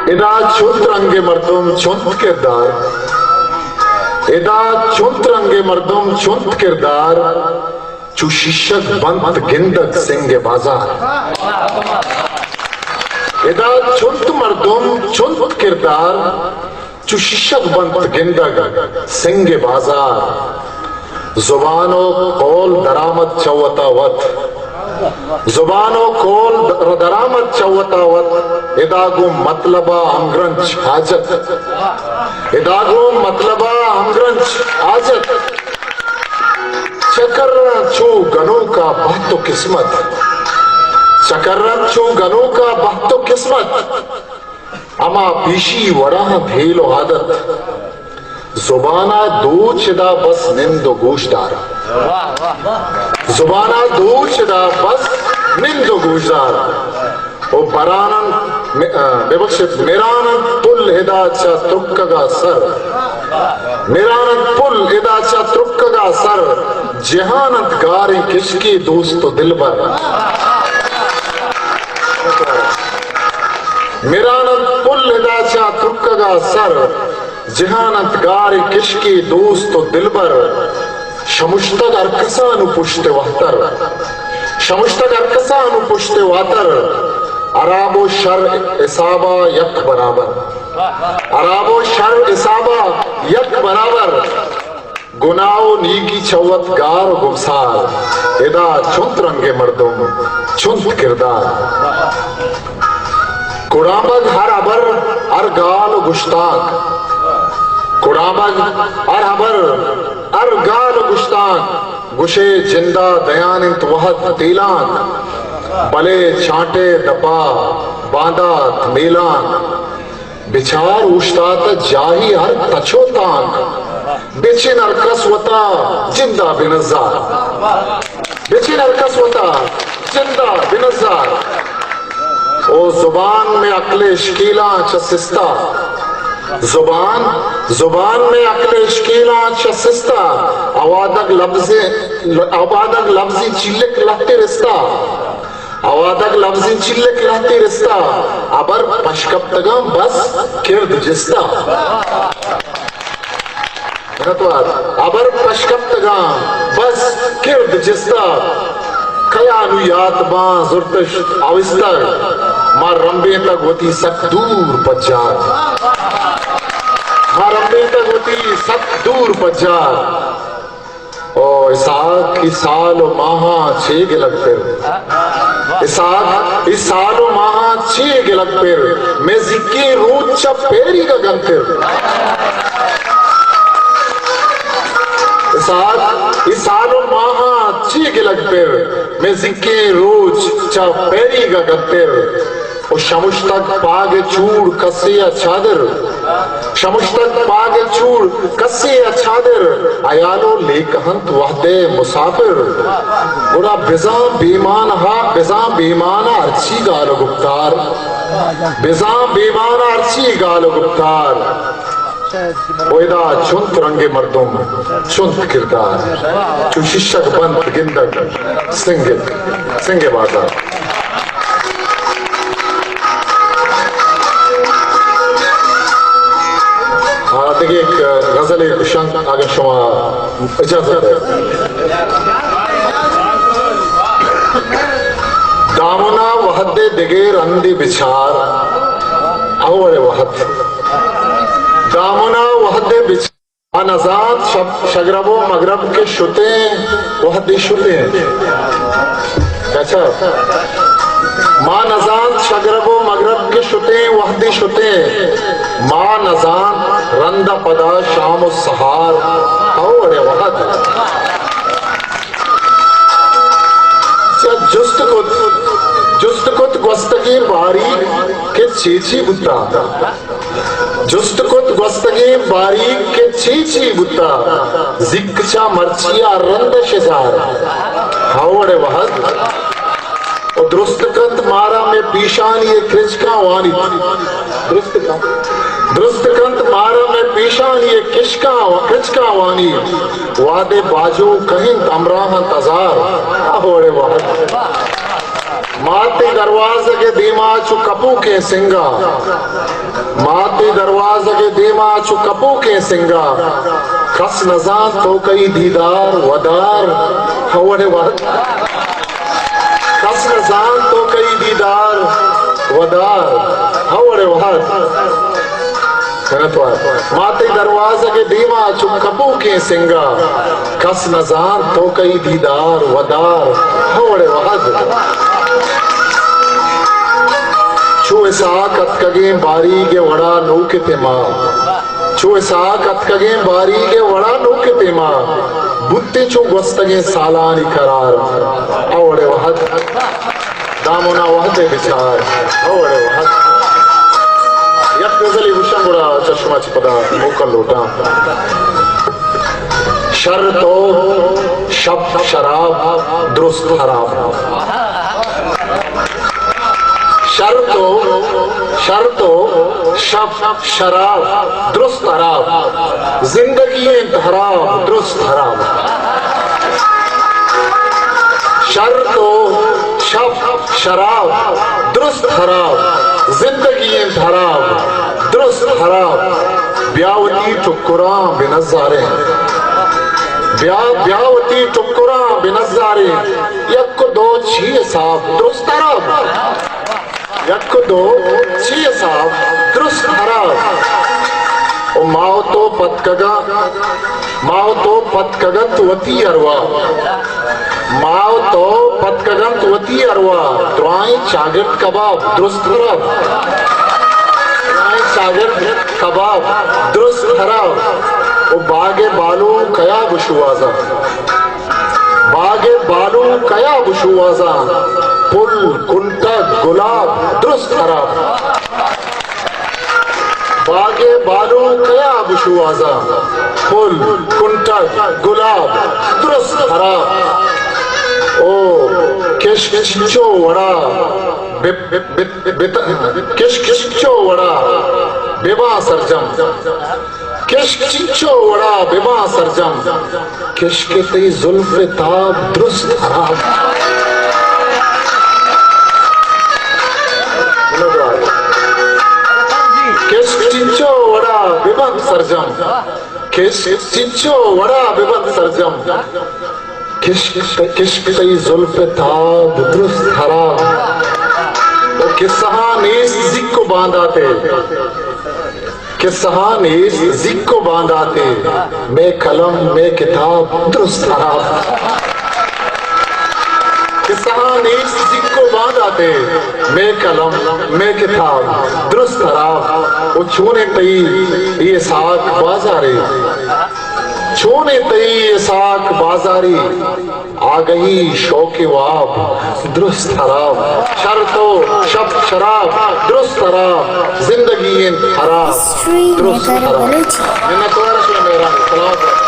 ادا چنت رنگ مردم چنت کردار، ادا چنت رنگ مردم چنت کردار، چو شیشگ بنت گندگ سنگ بازار۔ ادا چنت مردم چنت کردار، چو شیشگ بنت گندگ سنگ بازار۔ زبان و قول درآمد چہ وتا وت، زبان و قول در-، درآمد چہ وتا وت، ادا گوں مطلبا ہمگرنچ حاجت، ادا گوں مطلبا ہمگرنچ حاجت۔ چکر چو گنوکا بہت و قسمت، چکر چو گنوکا بہت و قسمت۔ ہما پیشی وڑا انت ہیل و عادت۔ زبانا دوچ ادا بس نند و گوشدار۔ زبانا دوچ ادا بس نند و گوشدار۔ او بران انت، م-، آ، ببخشت، مران انت پل ادا چہ ترکگا سر۔ مران انت پل ادا چہ ترکگا سر۔ جہان انت گاریں کشکے دوست و دلبر۔ مران انت پل ادا چہ ترکگا سر، جہان انت گاریں کشکے دوست و دلبر۔ شمشتگ ہر کسا نوں پشت واتر، شمشتگ ہر کسا نوں پشت واتر۔ حراب و شر حسابا یک برابر، حراب و شر حسابا یک برابر۔ گناہ و نیکی چہ وت گار و گمسار، ادا چنت رنگ مردم چنت کردار۔ کڑامگ ہر ہبر ہر گال و گشتانک، کڑامگ ہر ہبر ہر گال و گشتانک، گشے جندا دیان انت وہد تیلانک، بلے چانٹے دپا باندات میلانک۔ بچار اوشتاتہ جاہی ہر تچ و تانک، بچن ہر کس وتا جندا بنزار، بچن ہر کس وتا جندا بنزار۔ او زبان مئے عقل اشکیلاں چہ سستا، زبان، زبان مئے عقل اشکیلاں چہ سستا، اوادگ لبزے، اوادگ لبزی چلک لہتے رستا۔ اوادگ لبزیں چلک لہتے رستا، ہبر پشکپتگاں بس کرد جستا۔ منتوار۔ ہبر پشکپتگاں بس کرد جستا۔ کیا نوں یات باں زرتش اوستر، ما رمبینتگ وتی سک دور پجار۔ ما رمبینتگ وتی سک دور پجار۔ او اسحاق، اے سال و ماہاں چے گلگ پر؟ اسحاق، اے سال و ماہاں چے گلگ پر؟ مئے زیکیں روچ چہ پیریگ ءَ گنتر۔ اسحاق، اے سال و ماہاں چے گلگ پر؟ مئے زیکیں روچ چہ پیریگ ءَ گنتر۔ و شمشتگ پاگ چوڑ کسے ءَ چادر، شمشتگ پاگ چوڑ کسے ءَ چادر، حیال و لیکہ انت وہدے مسافر۔ گڑا بزاں بیمان ہا، بزاں بیمان ہرچی گال و گپتار، بزاں بیمان ہرچی گال و گپتار۔ و ادا چنت رنگ مردم، چنت کردار، چو ششگ بنت گندگ سنگ، سنگ بازار۔ آ، دگہ یک غزلے گشاں، اگاں شما اجازت دئے۔ دامنا وہدے دگہ رندے بچار، ہو وڑے وہد۔ دامنا وہدے بچ-، ما نزانت شپ-، شگرب و مگرب کہ شتیں وہدے شتیں۔ اچھا۔ ما نزانت شگرب و مگرب کہ شتیں وہدے شتیں۔ ما نزانت رند ءَ پدا شام و سہار، ہو وڑے وہد۔ چہ جست کت، جست کت گوستگیں باریگ کہ چے چے بوتا۔ جست کت گوستگیں باریگ کہ چے چے بوتا، زیک چہ مرچی ءَ رند ءَ شزار، ہو وڑے وہد۔ و درست کنت مارا مئے پیشانی ءِ کرچکاں وانیت۔ درست کنت، درست کنت مارا مئے پیشانی ءِ کشکاں و-، کرچکاں وانیت۔ وہدے باجو کہینت ہمراہ انت ہزار، ہو وڑے وہد۔ مات تئی دروازگ ءِ دیما چو کپوکیں سنگا، مات تئی دروازگ ءِ دیما چو کپوکیں سنگا، کس نزانت تو کئی دیدار ودار، ہو وڑے وہد۔ کس نزانت تو کئی دیدار ودار، ہو وڑے وہد۔ منتوار۔ مات تئی دروازگ ءِ دیما چو کپوکیں سنگا، کس نزانت تو کئی دیدار ودار، ہو وڑے وہد۔ چو اسحاق اتکگیں باریگ ءِ وڑا نوک اتیں ما، چو اسحاق اتکگیں باریگ ءِ وڑا نوک اتیں ما، بوتیں چو گوستگیں سالانی قرار، ہو وڑے وہد۔ دامونا وہدے بچار، ہو وڑے وہد۔ یک غزلے گوشاں، گڑا چہ شما چہ پدا موکل لوٹاں۔ شر تو شپ شراب درست خراب۔ شر تو، شر تو شپ شراب درست حراب، زندگی انت حراب درست حراب۔ شر تو شپ شراب درست حراب، زندگی انت حراب درست حراب۔ بیا وتی ٹکراں بہ نزاریں، بیا، بیا وتی ٹکراں بہ نزاریں، یک و دو چی حساب درست حراب۔ یک و دو چی حساب درست حراب۔ او ما و تو پتکگاں، ما و تو پتکگنت وتی ارواح۔ ما و تو پتکگنت وتی ارواح۔ درائیں چاگرد کباب درست حراب۔ درائیں چاگرد کباب درست حراب۔ او باگ بالو کیا بشوازاں؟ باگ بالو کیا بشوازاں؟ پل، کنٹگ، گلاب درست حراب۔ باگ بالو کیا بشوازاں؟ پل، کنٹگ، گلاب درست حراب۔ او کشک چنچو وڑا بہ، بہ، بہ، بہ، کشک چنچو وڑا بباں سرجم۔ کشک چنچو وڑا بباں سرجم، کشک تئی زلف تاب درست حراب۔ کشک چنچو وڑا بباں سرجم، کشک چنچو وڑا بباں سرجم، کشک، کشک تئی زلف تاب درست حراب۔ او قصہاں نیست زیک و بانداتے، قصہاں نیست زیک و بانداتے، مئے قلم، مئے کتاب درست حراب۔ قصہاں نیست زیک و بانداتے، مئے قلم، مئے کتاب درست حراب۔ او چونیں تئی اے اسحاق بازارے، چونیں تئی اسحاق بازارے، آگہی شوق واب درست حراب۔ شر تو شپ شراب درست حراب، زندگی انت حراب درست حراب۔ منتوار شما مہران، سلامت۔